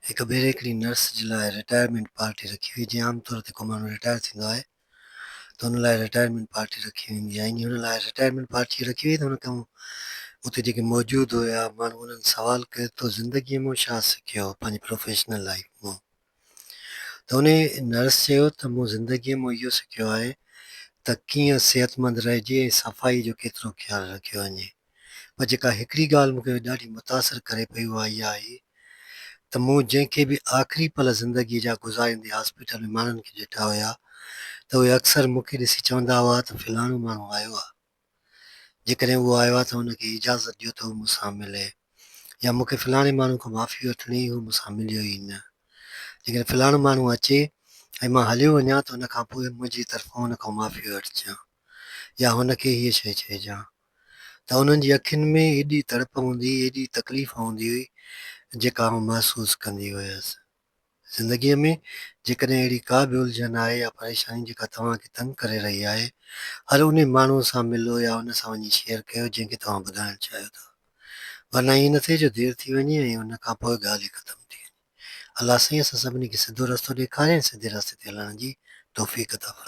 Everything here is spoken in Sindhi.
هڪ ڀيري هڪڙي نرس جي لاء رٽائرمينٽ پارٽي رکي وئي جيئن عام طور تي ڪو ماڻهو رٽائر ٿيندو آهي ته ان لاء رٽائرمينٽ پارٽي رکي ويندي آهي ائين هن لاء رٽائرمينٽ پارٽي رکي وئي ته هن کان اتي جيڪي موجود هيا ماڻهو انهن سوال ڪيو تو زندگي مان ڇا سکيو پنهنجي پروفيشنل لائف مان ته ان نرس چيو ته مون زندگي مان اهو سکيو آهي ته ڪيئن صحتمند رهجي ۽ صفائي جو ڪيترو خيال رکيو وڃي پر جيڪا هڪڙي ڳالهه مون کي ڏاڍي متاثر ڪري پئي اها اها آهي ته مون جنهن کي به آخري پل زندگيء جا گذاريندي هاسپيٽل ۾ ماڻهن کي ڏٺا هيا ته اهي اڪثر مون کي ڏسي چوندا هئا ته فلاڻو ماڻهو آيو آهي جيڪڏهن اهو آيو آهي ته ان کي اجازت ڏيو ته هو مون سان ملي يا مون کي فلاڻي ماڻهو کان معافي وٺڻي هو مون سان مليو ئي نه جيڪڏهن فلاڻو ماڻهو اچي ۽ مان هليو وڃان ته ان کان پوء منهنجي طرفان ان کان معافي وٺجان يا هن کي هيء شيء چئجان. ته انهن جي اکين ۾ ايڏي تڙپ هوندي هئي، ايڏي تڪليف هوندي هئي، جيڪا آئون محسوس ڪندي هيس. زندگيء ۾ جيڪڏهن اهڙي ڪا به الجهن آهي يا پريشاني جيڪا توهان کي تنگ ڪري رهي آهي، هر انهي ماڻهوء سان ملو يا ان سان وڃي شيئر ڪيو جنهن کي توهان ٻڌائڻ چاهيو ٿا. ورنه ائين نه ٿئي جو دير ٿي وڃي ۽ ان کان پوء ڳالهه ئي ختم ٿي وڃي. الله سائين اسان سڀني کي سڌو رستو ڏيکاري ۽ سڌي رستي تي هلڻ جي توفيق عطا فرمائي.